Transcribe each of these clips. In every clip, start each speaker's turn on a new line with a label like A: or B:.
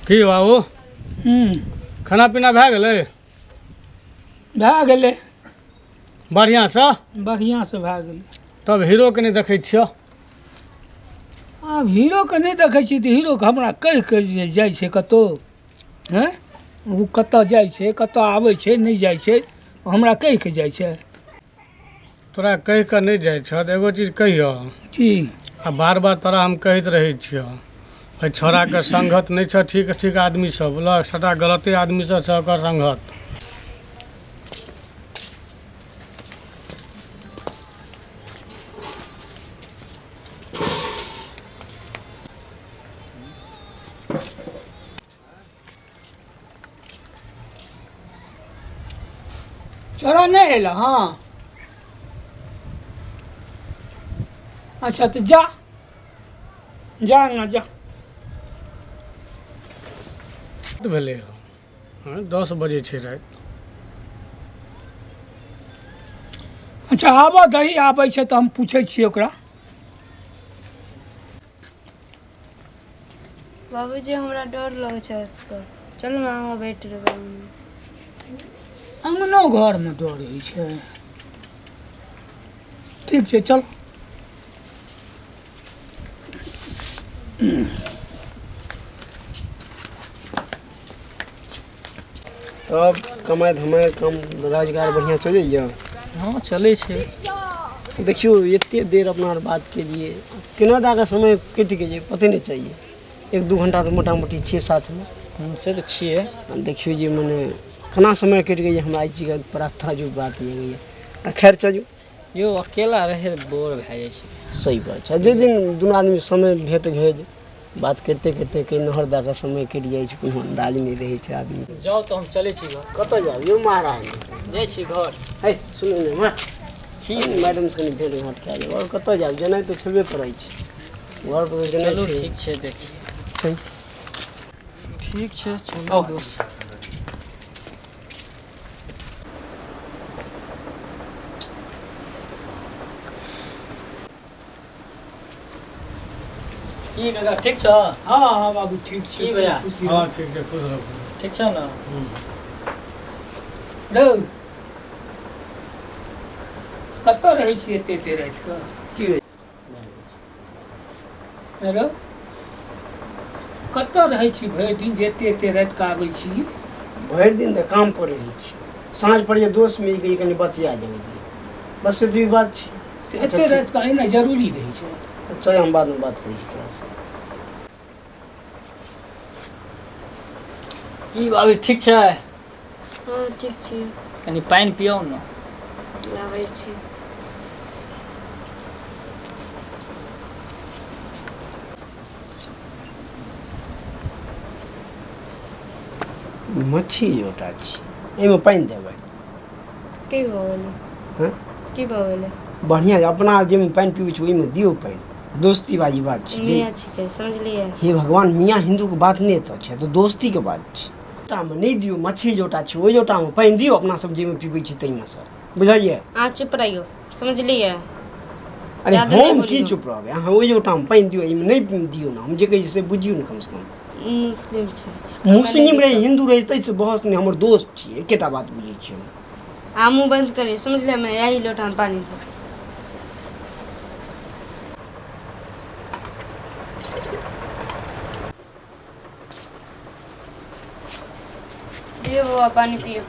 A: की बाबू, खाना पीना भए गेलै?
B: भए गेलै।
A: बढ़िआँसँ?
B: बढ़िआँसँ भए गेलै।
A: तब हीरोके नहि देखै छियौ?
B: आब हीरोके नहि देखै छी तऽ हीरोके हमरा कहि कऽ जे जाइ छै कतहु, हँ, ओ कतऽ जाइ छै, कतऽ आबै छै, नहि जाइ छै, हमरा कहि कऽ जाइ छै?
A: तोरा कहि कऽ नहि जाइ छह तऽ एगो चीज कहियौ।
B: की?
A: आ बार बार तोरा हम कहैत रहै छियौ, एहि छौड़ाके संगत नहि छह ठीक ठीक आदमी सब, बुझलक? सबटा गलते आदमी सब छह ओकर संगत।
B: चोरा नहि एल? हँ, अच्छा तऽ जा जा अङ्गना जा।
A: भेलै हँ, 10 बजे छै राति।
B: अच्छा आबऽ दही, आबै छै तऽ हम पूछै छियै ओकरा।
C: बाबूजी, हमरा डर लगै छै असगर, चलू ने अहाँ बैठ रहबै अङ्गना।
B: अङ्गनो घरमे डर होइ छै? ठीक छै, चल।
D: तब कमाइ धमाइ, काम रोजगार बढ़िआँ चलैए?
E: हँ, चलै छै।
D: देखियौ, एते देर अपना आर बात केलियै, केना दए कऽ समय कटि गेलै पते नहि चाहिए। 1-2 घंटा तऽ मोटा मोटी छियै साथमे।
E: से तऽ छियै।
D: आ देखियौ जे मने केना समय कटि गेलै, हमरा एहि चीजके बड़ा ताजुब बात लगैए। आ खैर चलू।
E: यौ, अकेला रहै बोर भए जाइ छै।
D: सही बात छै। जाहि दिन दुनू आदमी समय भेट भेल, बात करिते करिते कहीं नहर दए कऽ समय कटि जाइ छै, कोनो अन्दाज नहि रहै छै आदमी।
E: जाउ तऽ हम चलै छी घर।
D: कतऽ जायब यौ महाराज?
E: जाइ छी घर।
D: है, सुनू ने, माँ
E: की?
D: मैडम से कनि भेट घाँट कए लेब, आओर कतऽ जायब? जेनाइ तऽ छेबे करै छै, घर पर तऽ जेनाइ
E: चलू
D: छै।
E: ठीक छै, देखिए।
D: छै।
E: ठीक छै, चलू दोस्त। की काका, ठीक छ?
B: हँ हँ बाबू, ठीक छै।
E: की भैया?
B: खुशी
A: हँ
B: रहू।
A: ठीक छै, खुश रहू।
E: ठीक छ ने?
B: रौ, कतऽ रहै छी एते एते राति कऽ?
D: की?
B: रौ, कतऽ रहै छी भरि दिन जे एते एते राति कऽ आबै छी?
D: भरि दिन तऽ काम पर रहै छी, साँझ पर जे दोस्त मिल गेल कनि बतिया गेलियै, बस एतबी बात छै।
B: तऽ एते राति कऽ एना जरूरी रहै छै?
D: चल, हम बादमे बात करै छी तोरासँ।
E: की बाबी, ठीक छै?
C: हँ, ठीक छी।
E: कनि पानि पियौ ने।
C: लाबै छी।
D: मच्छी जोटा छी, एहिमे पानि देबै?
C: की भऽ गेलै?
D: हँ?
C: की भऽ गेलै?
D: बढ़िआँ, अपना जाहिमे पानि पीबै छी ओहिमे दियौ पानि, दोस्ती बाजी बात छै।
C: मियाँ छिकै, समझलियै?
D: हे भगवान, मियाँ हिन्दूके बात नहि एतऽ छै, एतऽ दोस्तीके बात छै। जोटामे नहि दियौ, मच्छी जोटा छै, ओहि जोटामे पानि दियौ, अपना सब जाहिमे पीबै छी ताहिमे सँ, बुझलियै?
C: अहाँ चुप रहियौ, समझलियै?
D: अरे
C: जादा नहि
D: हम की
C: बोलियौ।
D: चुप रहबै? अहाँ ओहि जोटामे पानि दियौ, एहिमे नहि दियौ ने। हम जे कहै छी से बुझियौ ने कमसँ कम।
C: मुस्लिम छै।
D: मुस्लिम रहै, हिन्दू रहै, ताहिसँ बहस नहि, हमर दोस्त छियै, एकेटा बात बुझै छियै हम।
C: अहाँ मुँह बंद करियौ, समझलियै? मैं यही लोटामे पानी देब। लियो बौआ, पानी पियो।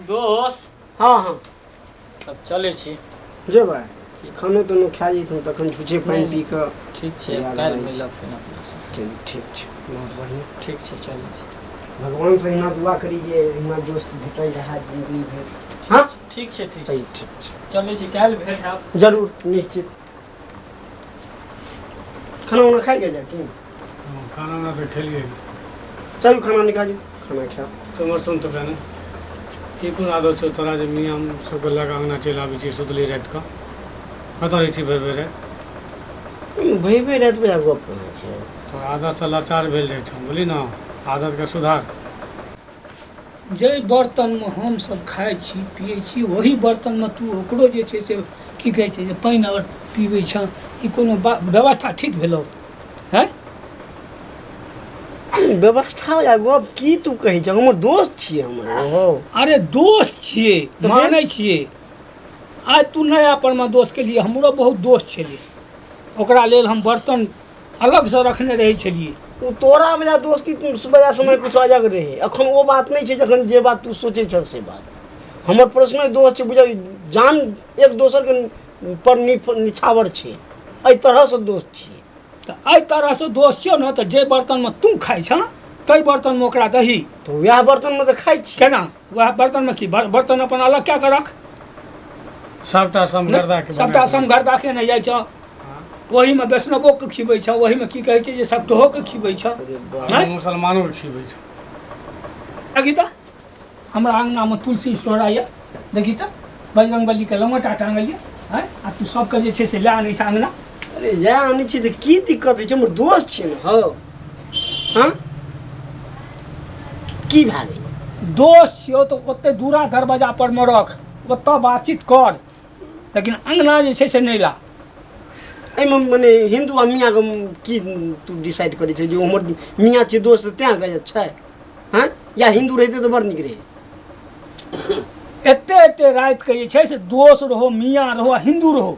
E: दोस्त।
D: हँ हँ।
E: तब चलै छी।
D: जेबै? खानो तानो खा जैतहुँ तखन, झूठे पानि पी कऽ।
E: ठीक छै।
D: याद
E: काल्हि
D: आबै छै।
E: मिलब फेर अपना सब।
D: चलू, ठीक छै, बहुत बढ़िआँ।
E: ठीक छै, चलै छी।
D: भगवानसँ एहिना दुआ करी जे एहिना दोस्त भेटल रहए जिन्दगी भरि। हँ।
E: ठीक छै, ठीक।
D: चलू, ठीक छै।
E: चलै छी, काल्हि भेट हैत।
D: जरूर, निश्चित। खाना उना खाइ के जा की?
A: हँ, खाना उना तऽ खेलियै।
D: चलू, खाना निकालू, खाना खायब।
A: तोमर सुन तऽ पहिने, ई कोन आदत छौ तोरा जे मियाँ सबके लऽ कऽ अङ्गना चलि आबै छी सुतली राति कऽ? कतऽ रहै छी भरि भरि राति?
D: भैबे राति बजा गप कहाँ छै।
A: तोरा आदतसँ लाचार भेल जाइ छौ, बुझली ने? आदतके सुधार।
B: जाहि बर्तनमे हमसभ खाइ छी पियै छी ओही बर्तनमे तू ओकरो जे छै से की कहै छै जे पानि अगर पीबै छँ, ई कोनो व्यवस्था ठीक भेलौ? हैं?
D: व्यवस्था वला गप की तू कहै छ? हमर दोस्त छियै हमर ओहो।
B: अरे दोस्त छियै
D: तऽ
B: मानै छियै। आइ तू नया परमे दोस्त के लिए, हमरो बहुत दोस्त छलै, ओकरा लेल हम बर्तन अलगसँ रखने रहै छलियै।
D: ओ तोरा वला दोस्ती वला समय किछु अलग रहै, अखन ओ बात नहि छै जखन जे बात तू सोचै छह से बात। हमर पर्सनल दोस्त छै, बुझल जान एक दोसरके पर निछावर छै, एहि तरहसँ दोस्त छियै।
B: तऽ एहि तरहसँ दोस्त छियौ ने, तऽ जे बर्तनमे तू खाइ छह ताहि बर्तनमे ओकरा दही।
D: तऽ वएह बर्तनमे तऽ खाइ छी।
B: केना वएह बर्तनमे? की बर्तन अपन अलग कए कऽ रख।
A: सबटा समगर्दा के
B: सबटा समगर्दा के नहि जाइ छौ, ओहीमे वैष्णवोके खिबै छौ, ओहीमे की कहै छै जे सप्तहोके खिबै छौ,
A: मुसलमानोके खिबै छौ।
B: देखी तऽ हमरा अङ्गनामे तुलसी सोहरा यऽ, देखी तऽ बजरंगबलीके लंगोटा टाँगल यऽ। आँय, आ तू सबके जे छै से लए आनै छै अङ्गना।
D: अरे लए आनै छी तऽ की दिक्कत होइ छै? हमर दोस्त छियै ने हौ। हँ, की भए गेलै?
B: दोस्त छियौ तऽ ओते दूरा दरवाजा पर मे रख, ओतऽ बातचीत कर, लेकिन अङ्गना जे छै से नहि ला।
D: एहिमे मने हिन्दू आ मियाँके की तू डिसाइड करै छै जे हमर मियाँ छियै दोस्त तेँ गलत छै? हँ, या हिन्दू रहितै तऽ बड़ नीक रहै।
B: एते एते रातिके जे छै से दोस्त रहो, मियाँ रहो आ हिन्दू रहो,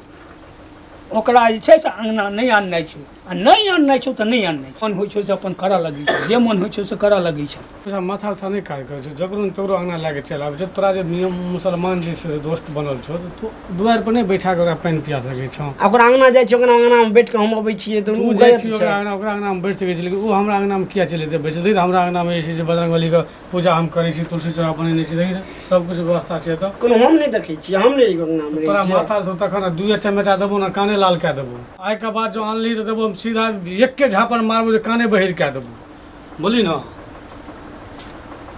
B: ओकरा जे छै से अङ्गना नहि आननाइ छौ। आ नहि आननाइ छौ तऽ नहि आननाइ छौ। मन होइ छौ से अपन करऽ लगै छौ, जे मन होइ छौ से करऽ लगै छौ।
A: तोरा माथा उथा नहि काज करै छौ? जकरो ने तकरो अङ्गना लए कऽ चलि आबै छौ। तोरा जे नियम मुसलमान जे छै से दोस्त बनल छौ, तऽ तू दुआरि पर नहि बैठा कऽ ओकरा पानि पिया सकै छौ?
D: आ ओकरा अङ्गना जाइ छियै, ओकरा अङ्गनामे बैठ कऽ हम अबै छियै तऽ
A: तू
D: ओ
A: जाइ
D: गलत
A: छी
D: छै।
A: ओकरा अङ्गना, ओकरा अङ्गनामे बैठ सकै छी, लेकिन ओ हमरा अङ्गनामे किया चलि जेतै बैठतै? तऽ हमरा अङ्गनामे जे छै से बजरंगबलीके पूजा हम करै छी, तुलसी चौरा बनेने छी, देखी ने, सब किछु व्यवस्था छै एतऽ।
D: कोनो हम नहि देखै छियै, हम नहि अङ्गनामे रहै
A: तोरा
D: छियै।
A: माथा छौ तखन ने दुए चमेटा देबो ने काने लाल कए देबो। आइके बाद जो आनली तऽ देबो हम सीधा एके झापड़ मारबो जे काने बहिर कए देबो, बोली ने।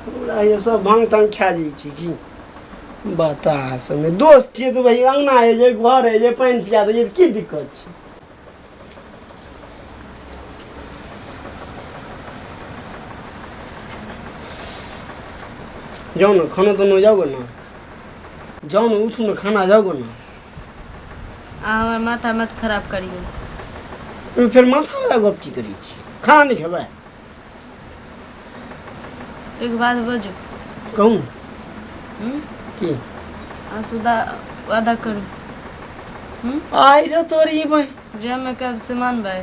D: पूरा ये सब भांग तांग खा जाइ छै की बता सबमे। दोस्त छियै तऽ भाई अङ्गना हइ जे घर हइ जे पानि पिया दै छै तऽ की दिक्कत छै? जाउ ने खाना ताना जाउ ने, जाउ ने, उठू ने, खाना जाउ ने।
C: अहाँ हमर माथा मत खराब करियौ।
D: ओहिमे फेर माथावला गप की करै छी? खाना नहि खेबै?
C: एक बात बजू।
D: कहू।
C: हम्म?
D: की?
C: अहाँ सुधा वादा करू। हम्म?
D: आइ रे तोरी भाइ।
C: जे हमे कब से मानबै।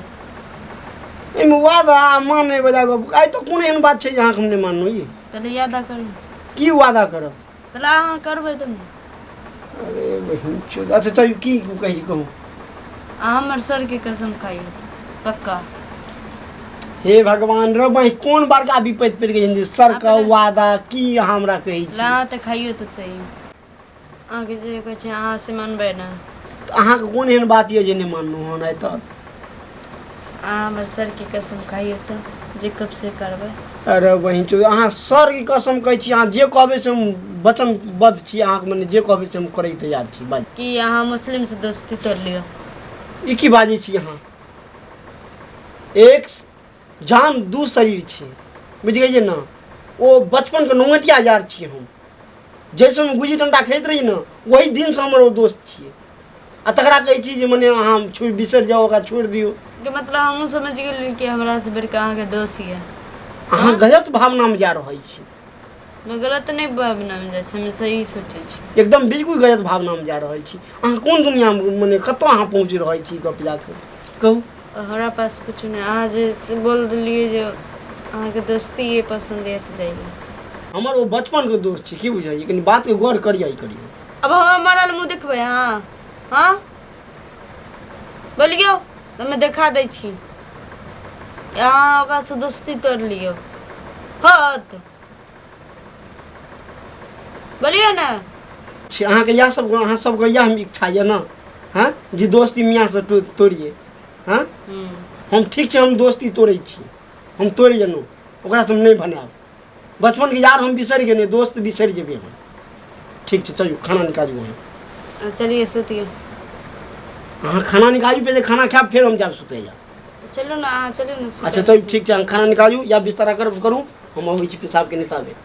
D: एहिमे वादा आ मानै वला गप आइ तऽ कोनो एहन बात छै जे अहाँके हम नहि मानलहुँ? ये
C: पहिले वादा करू।
D: की वादा करब?
C: पहिले अहाँ करबै तब ने।
D: अरे बहिन चोद। अच्छा चलू, की कहै छी कहू।
C: अहाँ हमर सरके कसम खाइयौ पक्का।
D: हे भगवान रे बहिन, कोन बड़का विपत्ति पड़ि गेल जे सर के वादा की अहाँ हमरा कहै छी?
C: ला तऽ खाइयौ तऽ सही। अहाँके जे कहै छै अहाँ से मानबै ने?
D: तऽ अहाँके कोन एहन बात यऽ जे नहि मानलहुँ हन आइ तक?
C: अहाँ हमर सरके कसम खाइयौ तऽ जे कब से करबै।
D: अरे बहिन चोद, अहाँ सरके कसम कहै छी, अहाँ जे कहबै से हम वचनबद्ध छी अहाँके, मने जे कहबै से हम करैके तैयार छी। बाज।
C: कि अहाँ मुस्लिमसँ दोस्ती तोड़ि लियौ।
D: ई की बाजै छी अहाँ? एक जान दू शरीर छै, बुझि गेलियै ने? ओ बचपनके नौवटिया यार छियै हम। जाहि समय गुज्जी डण्डा खेलैत रही ने, ओहि दिनसँ हमर ओ दोस्त छियै, आ तकरा कहै छी जे मने अहाँ छोड़ि बिसरि जाउ, ओकरा छोड़ि दियौ?
C: के मतलब हमहूँ समझ गेलियै कि हमरा से बढ़िकऽ अहाँके दोस्त यऽ।
D: अहाँ गलत भावनामे जा रहल छी।
C: हम गलत नहि भावनामे जाइ छी, हम सही सोचै छी।
D: एकदम बिल्कुल गलत भावनामे जा रहल छी अहाँ। कोन दुनिआँमे, मने कतऽ अहाँ पहुँच रहल छी? गप जाके कहू।
C: हमरा पास किछु नहि, अहाँ जे से बोल देलियै जे अहाँके दोस्ती ये पसन्द यऽ तऽ जाइए।
D: हमर ओ बचपनके दोस्त छी, की बुझलियै? कनि बातके गौर करियै, करियौ।
C: अब हमर मरल मुँह देखबै अहाँ? हाँ बोलियौ तऽ हमे देखा दै छी। अहाँ ओकरासँ दोस्ती तोड़ि लियौ हत, बोलियौ ने।
D: छी अहाँके इएह सब, अहाँ सबके इएह इच्छा यऽ ने? हँ, जे दोस्ती मियाँसँ तोड़ियै? हँ। हम ठीक छै, हम दोस्ती तोड़ै छी, हम तोड़ि गेलहुँ, ओकरासँ हम नहि बनायब। बचपनके यार हम बिसरि गेलियै, दोस्त बिसरि जेबै हम? ठीक छै, चलू खाना निकालू अहाँ।
C: चलिए सुतिए।
D: अहाँ खाना निकालू पहिले, खाना खायब फेर हम जायब सुतै लए।
C: चलू ने अहाँ, चलू ने सुतै।
D: अच्छा तऽ ठीक छै, अहाँ खाना निकालू या बिस्तर करू, हम अबै छी पेशाब के निकालबै।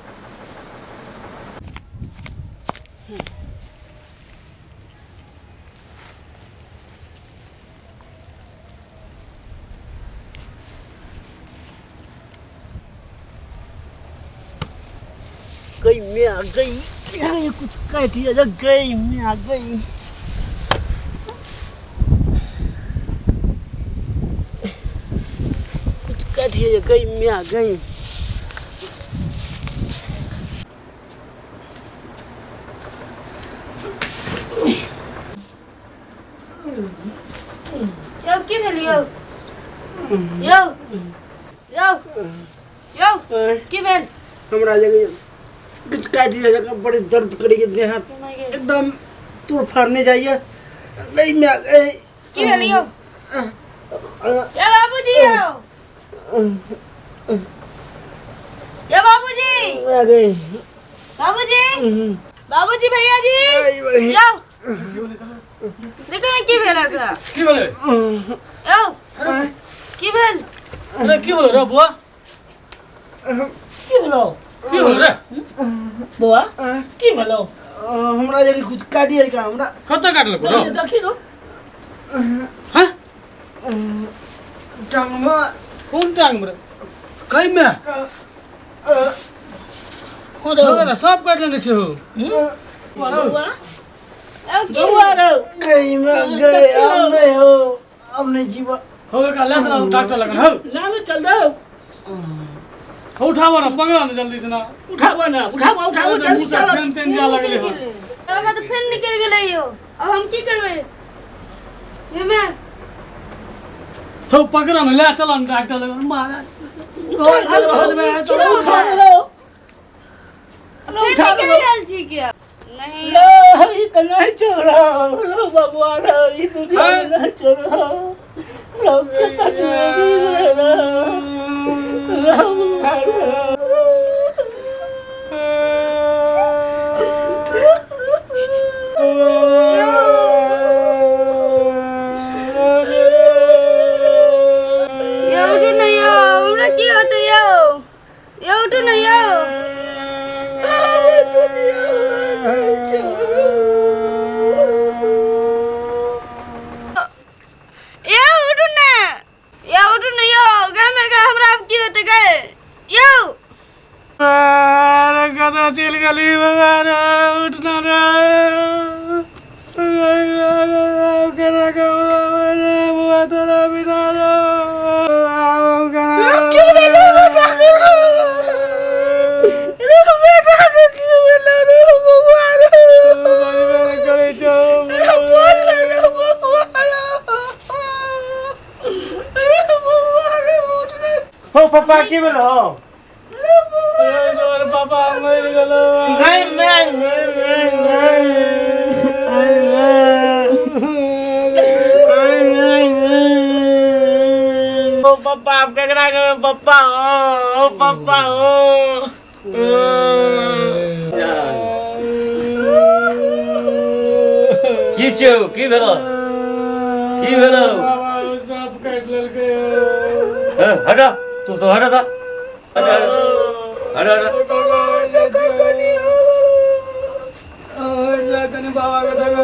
D: गई मैं आ गई, ये कुछ काट लिया, गई मैं आ गई। कुछ काट लिया, गई मैं आ गई।
C: यौ की भेल यौ? यौ यौ यौ की भेल?
D: हमरा जगह किछु काटि जाइए, बड़ी दर्द करैए देह हाथ, एकदम तोड़ फाड़ने जाइए। नहीं मैं
C: की भेल यौ? यौ बाबूजी, यौ यौ बाबूजी, बाबूजी, बाबूजी, भैया जी, यौ देखो ने की भेल एकरा।
A: की भेलै?
C: यौ की भेल?
A: अरे की भेलो रे बुआ?
B: की भेलो?
A: की भेलो रे
B: बुआ? की भेलो?
D: हमरा जरी कुछ काटि गेल हमरा।
A: कतऽ काटलको रे?
B: देखी तो।
A: हां
D: टांग में।
A: कोन टांग में रे? कई में?
B: हो रे
A: सब काटि लेने छै हो।
B: बुआ बौआ रे
D: गई में गई, अब नहीं हो, अब नहीं जीवा।
A: हो का ले चल डॉक्टर लगन हो।
B: लालो चल रे।
A: हो उठाबो ना, पकड़ो ना जल्दी से ना।
B: उठाबो ना, उठाबो उठाबो जल्दी चलो।
A: फेन तेन जा लगले हो।
C: बाबा तो फेन निकल गेलै यो, अब हम की करबै? ये में
A: हो पकड़ो ना, ले चलो ना डॉक्टर लगन महाराज।
B: घर में चलो, उठा लो, उठा
C: लो। निकल छी क्या? नहीं
B: लो, ई त नहीं छोड़ो रो बबुआ रो, ई दुनिया में नहीं छोड़ो रो, के त चोरी रे रो बबुआ रो।
C: यौ उठू ना यौ, हमरा की होतै यौ? यौ उठू ना यौ। यौ उठू ना, यौ उठू ना यौ, गाय में गाय हमरा आब की होतै गाय? यौ
A: अरे कतऽ चलि गेली बौआ रे, उठना रे। केना बौआ तोरा बिना रे।
B: की भेलै बेटा के? रे बेटा के की भेलै रे बबुआ रे?
A: करै छौ
B: रे बोल रे बबुआ रे, रे बबुआ रे उठ रे।
D: हो पप्पा की भेलो?
A: तोर पापा मरि गेलो।
D: नहीं मैं नहीं नहीं नहीं ओ पप्पा, आप केकरा के पप्पा हो? ओ पप्पा हो।
F: की छौ? की भेलो? की भेलो?
A: बाबा सब काटि लेलकै।
F: हटा तू सब, हटा ता, हटा हटा हटा।
A: कनि बाबा के देखा।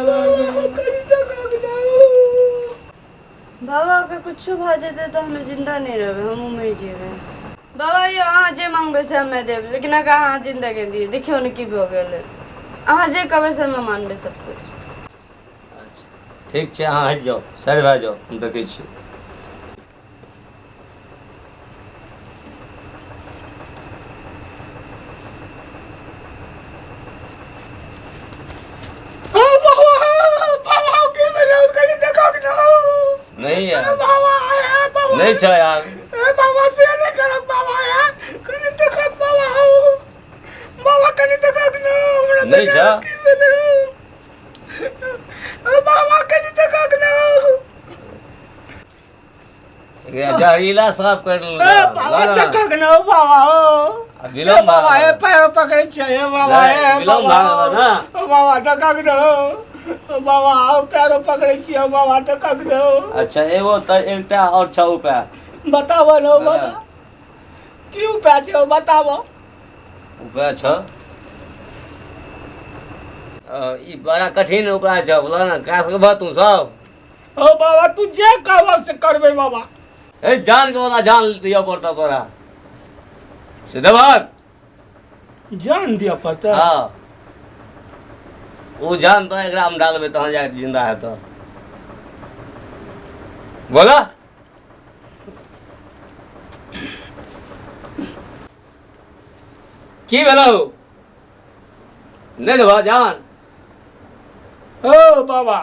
C: बाबा के कुछो भऽ जेतै तऽ हम जिंदा नहि रहबै, हमहूँ मरि जेबै। बाबा यौ, अहाँ जे मांगबै से हमे देब, लेकिन अगर अहाँ जिंदा के दियौ। देखियौ ने की भऽ गेलै, अहाँ जे कहबै से हमे मानबै सब कुछ।
F: ठीक छै, अहाँ हटि जाउ, साइड भए जाउ, हम देखै छी। नहीं यार, नहीं छै यार।
B: बाबा से नहीं करक बाबा, यार कनि देखक बाबा हो, बाबा कनि देखक न हमरा।
F: नहीं छै।
B: की भेलै बाबा? कनि देखक न।
F: जहरीला साफ कर।
B: बाबा देखक न बाबा हो।
F: विलम्ब
B: बाबा, ए पैर पकड़ै छै हे बाबा, हे
F: विलम्ब
B: बाबा
F: भए गेल ना।
B: बाबा देखक न। बाबा आओ पैरो पकड़ै छियौ बाबा तऽ कखनो।
F: अच्छा, एगो तऽ एकटा आओर छौ उपाय।
B: बताबऽ ने बाबा, की उपाय छै, बताबऽ।
F: उपाय छौ, ई बड़ा कठिन उपाय छौ, बोला ने, कए सकबह तू सब?
B: ओ बाबा, तू जे कहबह से करबै बाबा।
F: ए जान के वाला जान दिअ पड़तौ तोरा, से देबहक?
B: जान दिअ पड़तै?
F: हाँ, ओ जान तो एकरा मे डालबै तहन जाके जिंदा हेतौ। बोला, की भेलौ? नहि देबह जान?
B: ओ बाबा,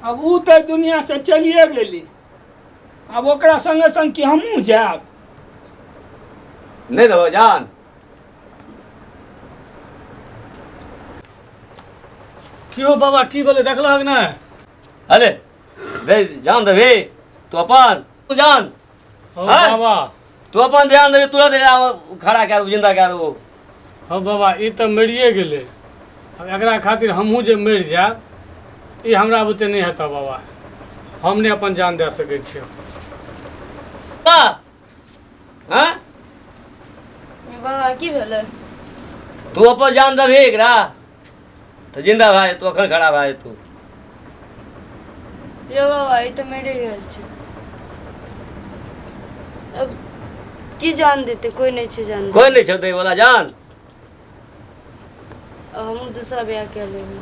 B: आब उ तऽ दुनिया से चलिए गेली, आब ओकरा संगे संग की हमहूँ जायब?
F: नहि देबह जान?
A: की हो बाबा, की भेलै, देखलहक नहि?
F: अरे दे, जान देबही तू अपन? तू जान
A: हौ
F: हैं?
A: बाबा।
F: तू अपन ध्यान देबही, तुरंत एकरा खड़ा कए देबौ, जिंदा कए देबौ।
A: हौ बाबा, ई तऽ मरिए गेलै, आब एकरा खातिर हमहूँ जे मरि जायब, ई हमरा बुते नहि हेतऽ बाबा, हम नहि अपन जान दए सकै छियै।
F: हाँ।
C: बाबा, की भेलै?
F: तू अपन जान देबही एकरा तऽ जिंदा भए जेतौ, अखन खड़ा भए जेतौ।
C: यो बाबा, ई तऽ मरि गेल छै, अब की जान देतै? कोई नहि छै जान।
F: कोई नहि छौ दै वाला जान।
C: अब हमहूँ दूसरा बियाह कए लेबै।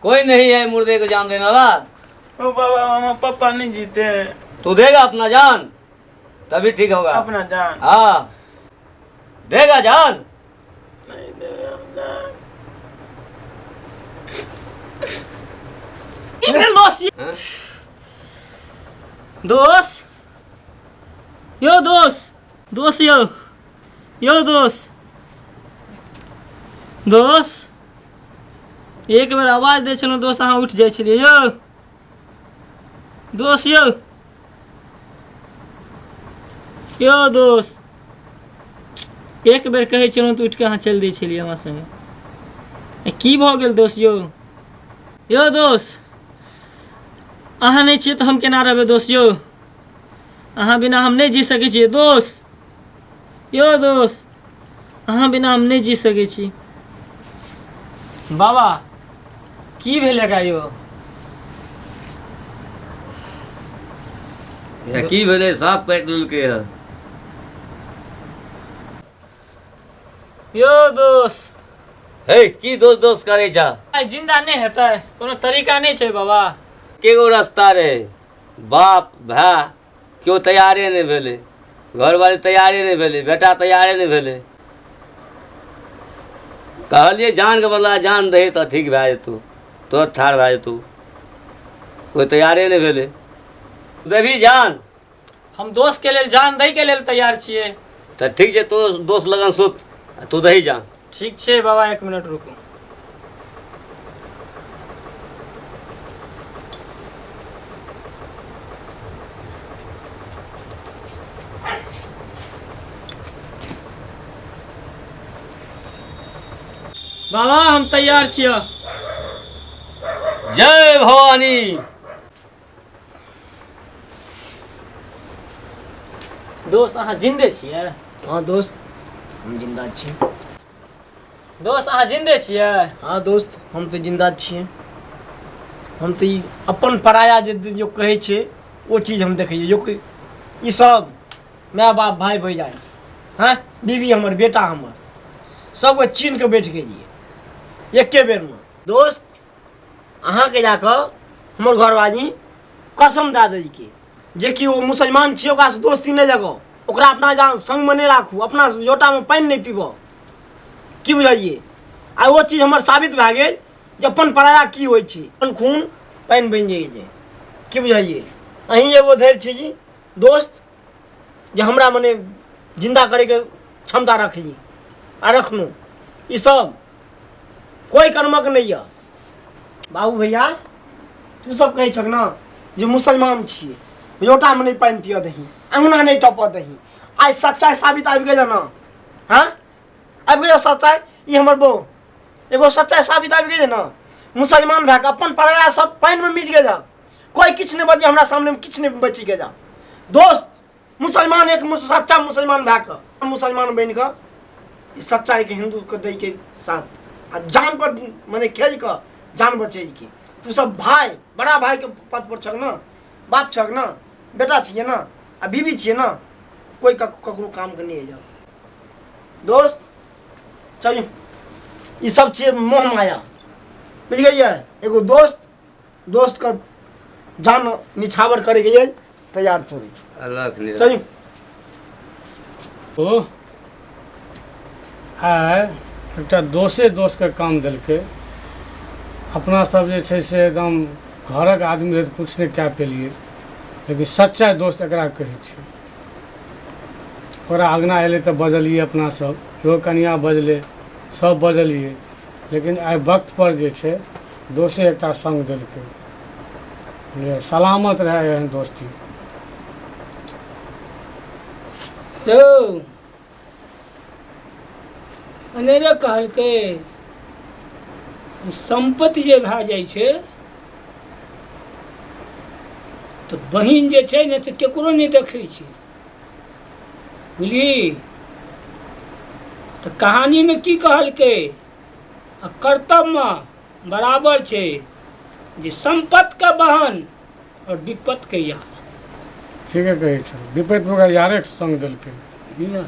F: कोई नहीं है मुर्दे को जान देने वाला।
G: ओ बाबा, मामा पापा नहीं जीते हैं।
F: तू देगा अपना जान तभी ठीक होगा।
G: अपना जान?
F: हाँ, देगा जान?
G: नहीं देवे हम जान।
E: की भेल दोस्त?
F: हाँ?
E: दोस्त यौ, दोस्त, दोस्त यौ, यौ दोस्त, दोस्त, एक बेर आवाज दै छलहुँ दोस्त, अहाँ उठि जाइ छलियै यौ दोस्त, यौ, यौ दोस्त, एक बेर कहै छलहुँ तऽ उठि कऽ अहाँ चलि दै छलियै हमरा सङ्गे। की भऽ गेल दोस्त यौ? यौ दोस्त, अहाँ नहि छियै तऽ हम केना रहबै दोस्त यौ? अहाँ बिना हम नहि जी सकै छियै दोस्त, यौ दोस्त, अहाँ बिना हम नहि जी सकै छी। बाबा, की भेल एकरा यौ?
F: या की भेलै, साँप काटि लेलकै हँ।
E: यौ दोस्त।
F: हे, की दोस्त दोस्त करै छा?
E: आइ जिंदा नहि हेतै? कोनो तरीका नहि छै बाबा?
F: केगो रास्ता रहै, बाप भाय केओ तैयारे नहि भेलै, घरवाली तैयारे नहि भेलै, बेटा तैयारे नहि भेलै। कहलियै जानके बदला जान दही तऽ ठीक भए जेतौ, तुरंत ठाढ़ भए जेतौ। कोइ तैयारे नहि भेलै। देबही जान?
E: हम दोस्तके लेल जान दैके लेल तैयार छियै।
F: तऽ ठीक छै, तू दोस्त लगन सुत आ तू दही जान।
E: ठीक छै बाबा, एक मिनट रुकू। बाबा, हम तैयार छियै।
F: जय भवानी।
E: दोस्त, अहाँ जिन्दे छियै?
D: हाँ दोस्त, हम जिंदा छी।
E: दोस्त, अहाँ जिन्दे छियै?
D: हाँ दोस्त, हम तऽ जिंदा छियै। हम तऽ ई अपन पराया जे जो कहै छै ओ चीज हम देखै छियै। जो ई सब माय बाप, भाय भैया, हँ, बीवी हमर, बेटा हमर, सबके चिन्ह कऽ बैठ गेलियै एके बेरमे। दोस्त, अहाँके जाकऽ हमर घरवाली कसम दए देलकै जेकि ओ मुसलमान छियै, ओकरासँ दोस्ती नहि लगाउ, ओकरा अपना जा सङ्गमे नहि राखू, अपना लोटामे पानि नहि पीबऽ। की बुझलियै? आ ओ चीज हमर साबित भए गेल जे अपन पराया की होइ छै, अपन खून पानि बनि जाइ छै। की बुझलियै? अहीं एगो धैर्य छी जी दोस्त जे हमरा मने जिन्दा करैके क्षमता रखली आ रखलहुँ। ई सब कोइ कर्मक नहि यऽ। बाबू भैया, तू सब कहै छक ने जे मुसलमान छियै, लोटामे नहि पानि पियऽ दही, अङ्गना नहि टपऽ दही, आइ सच्चाइ साबित आबि गेल ने? हँ, आबि गेल सच्चाइ। ई हमर बहू एगो सच्चाइ साबित आबि गेलै ने मुसलमान भए कऽ अपन पराया सब पानिमे मिट गेल कोइ किछु नहि बजै हमरा सामनेमे किछु नहि बचि गेल दोस्त मुसलमान एक सच्चा मुसलमान भए कऽ मुसलमान बनि कऽ ई सच्चाइके हिन्दूके दैके साथ आ जान पर मने खेल कऽ जान बचैके तू सब भाय बड़ा भाईके पद पर छक ने बाप छक ने बेटा छियै ने आ बीबी छियै ने कोइ ककरो कामके नहि अइ दोस्त चलू ई सब छियै मोह माया बुझि गेलियै एगो दोस्त दोस्तके जान निछावर करैके लेल तैयार छौ
F: अलग
D: चलू
A: ओ आइ एकटा दोसे दोस्तके काम देलकै। अपना सब जे छै से एकदम घरक आदमी रहै तऽ किछु नहि कए पेलियै, लेकिन सच्चा दोस्त एकरा कहै छै। ओकरा अङ्गना अयलै तऽ बजलियै अपना सब, इहो कनिआँ बजलै, सब बजलियै, लेकिन आइ वक्तपर जे छै दोसे एकटा सङ्ग देलकै। बुझलियै, सलामत रहै एहन दोस्ती।
B: यौ अनेरे कहलकै सम्पत्ति जे भए जाइ छै तऽ बहिन जे छै ने से ककरो नहि देखै छै, बुझली? तऽ कहानीमे की कहलकै आ कर्तव्यमे बराबर छै जे सम्पत्तिके बहन आओर विपत्तिके यार।
A: ठीके कहै छौ, विपत्तिमे ओकरा यारेके सङ्ग देलकै।
B: बुझली ने?